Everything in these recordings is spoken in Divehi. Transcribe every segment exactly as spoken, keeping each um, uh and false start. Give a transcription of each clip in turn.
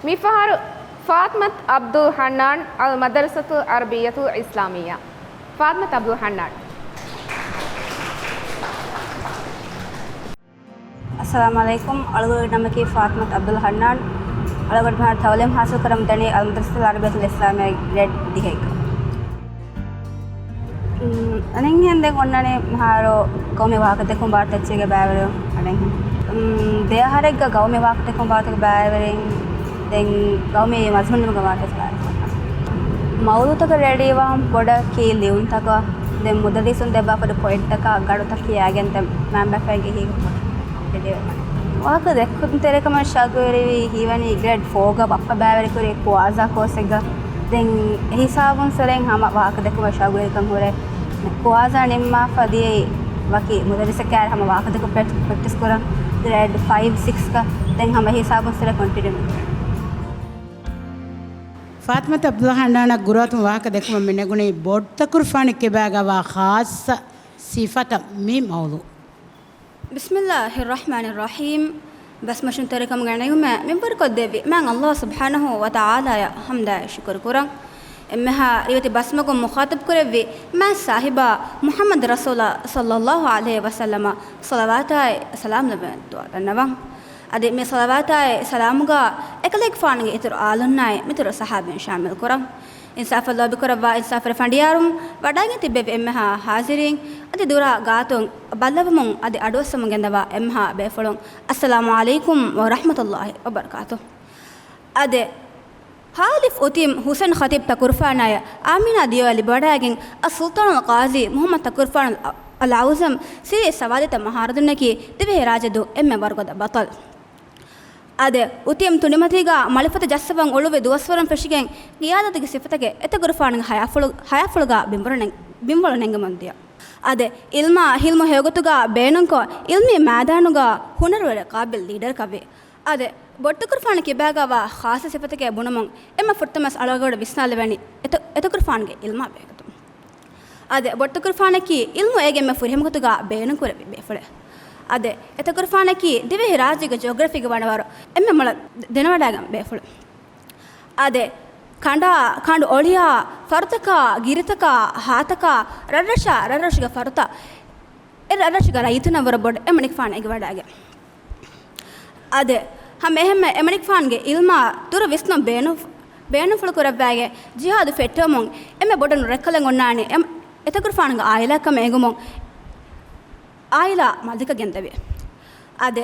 މިފަހަރު ފާތިމަތު އަބްދުލް ޙަންނާން، އަލް މަދަރުސަތުލް ޢަރަބިއްޔަތުލް އިސްލާމިއްޔާ. ފާތިމަތު އަބްދުލް ޙަންނާން. އައްސަލާމު ޢަލައިކުމް. އަޅުގަނޑުގެ ނަމަކީ ފާތިމަތު އަބްދުލް ޙަންނާން. އަޅުގަނޑު މިހާރު ތަޢުލީމް ޙާޞިލް ކުރަމުން ދަނީ އަލް މަދްރަސަތުލް ޢަރަބިއްޔަތުލް އިސްލާމިއްޔާ ގްރޭޑް ދިހައެއްގަ. އަނެއްހެން ދެން އޮންނަނީ މިހާރު ގައުމީ ވާހަކަދެއްކުން ބާރު ތެއްޗެއްގެ ބައިވެރިވުން އަނެއްހެން. ދެ އަހަރެއްގަ ގައުމީ ވާހަކަދެއްކުން ބާރުތަކެއް ބައިވެރިން ދެން ގައުމީ މަޒުމޫނުގެ ވާހަކަ ބައިވެރި. މައުޟޫޢުތަކަށް ރެޑީވާން ބޮޑަކީ ލިޔުންތަކަށް ދެން މުދައްރިސުން ދެއްވާފަދަ ޕޮއިންޓްތަކާ ގަނޑުތައް ކިޔާގެން ދެން މައިންބަފައިންގެ ހިތް ރެޑީވެމަނި. ވާހަކަ ދެއްކުންތެރިކަމަށް ޝައުގުވެރިވީ ހީވަނީ ގްރޭޑް ފޯގަ ބައްޕަ ބައިވެރިކުރި ކުއާޒާ ކޯސެއްގަ. ދެން އެހިސާބުން ސޮރެން ހަމަ ވާހަކަދެއްކުމަށް ޝައުގުވެރިކަން ހުރޭ. ކުއާޒާ ނިންމާފަ ދިޔައީ ވަކި މުދައްރިސަކާއި ހަމަ ވާހަކަދެއްކުން ޕްރެކްޓިސް ކުރަން ގްރޭޑް ފައިވް ސިކްސްގަ. ދެން ހަމަ އެހިސާބުން ސޮރެ ކޮންޓިނިއު. ފާތިމަތު އަބްދުލް ޙަންނާނަށް ގުރުއަތުން ވާހަކަ ދެއްކުމަށް މި ނެގުނީ ބޮޑުތަކުރުފާނެއްގެ ކިބާގަވާ ޚާއްޞަ ސިފަތައް މި މައުޟޫޢު. ބިސްމިއްލާހިއްރަޙްމާނިއްރަޙީމް. ބަސްމަށުންތެރިކަމުގެ ނިޢުމަތް މިންވަރުކޮށްދެއްވި މާތް ﷲ ސުބްޙާނަހޫ ވަތަޢާލާއަށް ޙަމްދާއި ޝުކުރު ކުރަން. އެންމެހާ ރިވެތި ބަސްމަގުން މުޚާޠަބު ކުރެއްވި މާތް ސާހިބާ މުޙައްމަދު ރަސޫލާ ޞައްލައްލާހު ޢަލައިހި ވަސައްލަމަށް ޞަލަވާތާއި ސަލާމް ލެއްވެވޭ ދުޢާ ދަންނަވަން. އަދި މި ޞަލަވާތާއި ސަލާމުގަ އެކަލޭގެފާނުގެ އިތުރު އާލުންނާއި މިތުރު ޞަޙާބީން ޝާމިލް ކުރަން. އިންސާފަށް ލޯބިކުރައްވާ އިންސާފު ރިފަނޑިޔާރުން ވަޑައިގެން ތިއްބެވި އެންމެހާ ޙާޟިރީން އަދި ދުރާ ގާތުން ބައްލަވަމުން އަދި އަޑުއައްސަމުން ގެންދަވާ އެންމެހާ ބޭފުޅުން، އައްސަލާމު ޢަލައިކުމް ވަރަޙްމަތުﷲ ވަބަރަކާތުހު. އާދެ، ޚާލިފް އުތީމް ޙުސައިން ޚަތީބް ތަކުރުފާނާއަށް އާމިނާ ދިޔައަށް ލިބިވަޑައިގެން، އައްސުލްޠާނުލް ޤާޟީ މުޙައްމަދު ތަކުރުފާނު އަލް އަޢުޒަމް ސިރީ ސަވާލީތައް މަހާރަދުންނަކީ ދިވެހިރާއްޖެ ދޫ އެންމެ ވަރުގަދަ ބަޠަލް. އާދެ، އުތީމް ތުނޑިމަތީގަ މަޅިފަތަށް ޖައްސަވަން އުޅުއްވި ދުވަސްވަރުން ފެށިގެން ގިޔާދަތުގެ ސިފަތަކެއް އެތަކުރުފާނުގެ ޙަޔާތްފުޅު، ޙަޔާތްފުޅުގަ ބިންވަޅު ނެން، ބިންވަޅު ނެންގެމުން ދިޔަ. އާދެ، ޢިލްމާ ޙިލްމު ހެޔޮގޮތުގަ ބޭނުންކޮށް، ޢިލްމީ މައިދާނުގަ ހުނަރުވެރި ޤާބިލް ލީޑަރެއް ކަވި. އާދެ، ބޮޑުތަކުރުފާނަށް ކިބާގަވާ ޚާއްޞަ ސިފަތަކެއް ބުނުމުން އެންމެ ފުރަތަމަސް އަޅުގަނޑު ވިސްނާލެވޭނީ އެތަ، އެތަކުރުފާނުގެ ޢިލްމާ ބެހޭގޮތުން. އާދެ، ބޮޑުތަކުރުފާނަކީ ޢިލްމު އޭގެ އެންމެ ފުރިހަމަގޮތުގަ ބޭނުންކުރެއްވި ބޭފުޅެއް. އާދެ، އެތަކުރުފާނަކީ ދިވެހިރާއްޖޭގެ ޖިއޮގްރަފީގެ ވަނަވަރު އެންމެ މޮޅަށް ދެނެވަޑައިގަން ބޭފުޅެއް. އާދެ، ކަނޑާ، ކަނޑު އޮޅިޔާ، ފަރުތަކާ، ގިރިތަކާ، ހާތަކާ، ރަށްރަށާ، ރަށްރަށުގެ ފަރުތައް، އެ ރަށްރަށުގެ ރައްޔިތުންނަށް ވުރެ ބޮޑު އެމަނިކުފާނު އެނގިވަޑައިގެން. އާދެ، ހަމަ އެހެންމެ އެމަނިކުފާނުގެ ޢިލްމާ ދުރު ވިސްނުން ބޭނުން، ބޭނުންފުޅު ކުރައްވައިގެން ޖިހާދު ފެއްޓެވުމުން އެންމެ ބޮޑު ނުރައްކަލެއް އޮންނާނެ އެ، އެތަކުރުފާނުގެ ޢާއިލާ ކަމަށް އެނގުމުން ޢާއިލާ މަލިކަށް ގެންދެވި. އާދެ،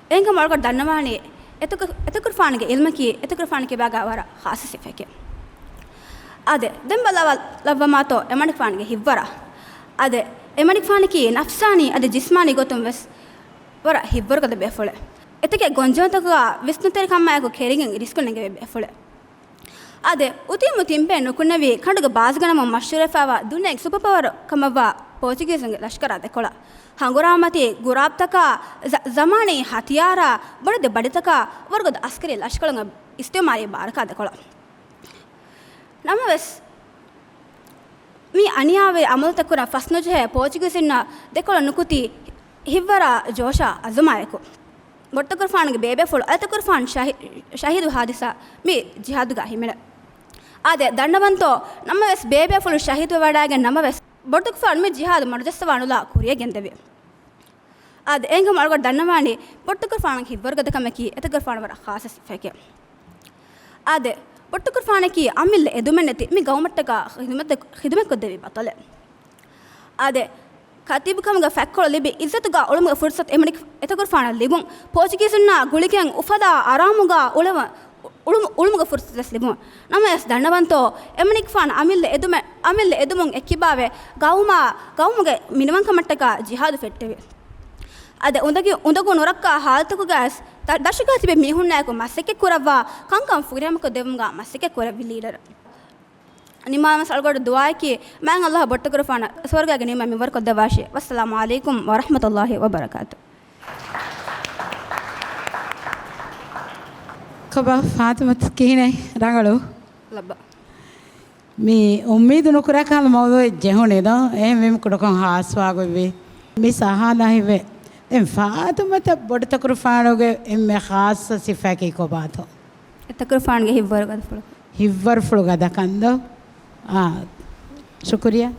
އެހެންކަމުން އަޅުގަނޑު ދަންނަވާނީ އެތަކު، އެތަކުރުފާނުގެ ޢިލްމަކީ އެތަކުރުފާނު ކިބާގަ ވަރަށް ޚާއްޞަ ސިފައެކޭ. އާދެ، ދެން ބަލާލައްވަމާތޯ އެމަނިކުފާނުގެ ހިތްވަރާ. އާދެ، އެމަނިކުފާނަކީ ނަފްސާނީ އަދި ޖިސްމާނީ ގޮތުން ވެސް ވަރަށް ހިތްވަރުގަދަ ބޭފުޅެއް. އެތަކެއް ގޮންޖެހުންތަކުގަ ވިސްނުންތެރިކަމާއެކު ކެރިގެން ރިސްކު ނެގެވޭ ބޭފުޅެއް. އާދެ، އުތީމް ތިންބޭ ނުކުންނެވި ކަނޑުގެ ބާޒުގަނަމުން މަޝްހޫރުވެފައިވާ ދުނިޔޭގެ ސުޕަރ ޕަވަރު ކަމަށްވާ ޕޯޗުގީޒުންގެ ލަޝްކަރާ ދެކޮޅަށް. ހަނގުރާމަތީ ގުރާބްތަކާ، ޒަ، ޒަމާނީ ހަތިޔާރާ، ބޮޑެތި ބަޑިތަކާ ވަރުގަދަ އަސްކަރީ ލަޝްކަރުންގެ އިސްތިޢުމާރީ ބާރަކާ ދެކޮޅަށް. ނަމަވެސް، މި އަނިޔާވެރި ޢަމަލުތައް ކުރަން ފަސްނުޖެހޭ ޕޯޗުގީޒުންނަށް ދެކޮޅަށް ނުކުތީ ހިތްވަރާ ޖޯޝާ އަޒުމާއެކު. ބޮޑުތަކުރުފާނުގެ ބޭބޭފުޅު އަލިތަކުރުފާނު ޝަހި، ޝަހީދު ހާދިސާ މި ޖިހާދުގަ ހިމެނެ. އާދެ، ދަންނަވަންތޯ ނަމަވެސް ބޭބޭފުޅު ޝަހީދުވެވަޑައިގެން ނަމަވެސް ބޮޑުތަކުރުފާނު މި ޖިހާދު މަޑުޖައްސަވާނުލާ ކުރިޔަށް ގެންދެވި. އާދެ، އެހެންކަމުން އަޅުގަނޑު ދަންނަވާނީ ބޮޑުތަކުރުފާނުގެ ހިތްވަރުގަދަކަމަކީ އެތަކުރުފާނު ވަރަށް ޚާއްޞަ ސިފައެކޭ. އާދެ، ބޮޑުތަކުރުފާނަކީ އަމިއްލަ އެދުމެއް ނެތި މި ގައުމަށްޓަކާ ޚިދުމަތް، ޚިދުމަތްކޮށްދެއްވި ބަޠަލެއް. އާދެ، ކަތީބުކަމުގެ ފަތްކޮޅު ލިބި، އިއްޒަތުގަ އުޅުމުގެ ފުރުސަތު އެމަނިކު، އެތަކުރުފާނަށް ލިބުން، ޕޯޗުގީޒުންނާ ގުޅިގެން އުފަލާ އަރާމުގަ އުޅެވަ، އުޅުމު، އުޅުމުގެ ފުރުސަތުވެސް ލިބުން. ނަމަވެސް ދަންނަވަންތޯ، އެމަނިކުފާނު އަމިއްލަ އެދުމެ، އަމިއްލަ އެދުމުން އެއްކިބާވެ، ގައުމާ، ގައުމުގެ މިނިވަންކަމަށްޓަކާ ޖިހާދު ފެއްޓެވި. އަދި އުނދަގޫ، އުނދަގޫ ނުރައްކާ ހާލަތަކުގައިވެސް ދަށުގަ ތިބި މީހުންނާއެކު މަސައްކަތް ކުރައްވާ ކަންކަން ފުރިހަމަކޮށް ދެއްވުމުގަ މަސައްކަތް ކުރެއްވި ލީޑަރެއް. ނިމާލަމަސް އަޅުގަޑު ދުޢާއަކީ، މާތް ﷲ ބޮޑުތަކުރުފާނަށް ސުވަރުގޭގެ ނިޢުމަތް މިންވަރުކޮށްދެއްވާށި. ވައްސަލާމު ޢަލައިކުމް ވަރަޙްމަތުﷲ ވަބަރަކާތު. ކޮބާ ފާތިމަތު ކިހިނެއް ރަނގަޅު؟ ލައްބަ. މި އުއްމީދު ނުކުރާ ކަހަލަ މައުޟޫޢެއް ޖެހުނީ ދޯ؟ އެހެންވީމަ ކުޑަކޮށް ހާސްވާގޮތްވީ. މި ސަހާލާ ހިތްވޭ. ދެން ފާތުމަތަށް ބޮޑުތަކުރުފާނުގެ އެންމެ ޚާއްޞަ ސިފައަކީ ކޮބާތޯ؟ އެތަކުރުފާނުގެ ހިތްވަރުގަދަފުޅު. ހިތްވަރުފުޅު ގަދަކަންދޯ؟ އާ، ޝުކުރިއްޔާ.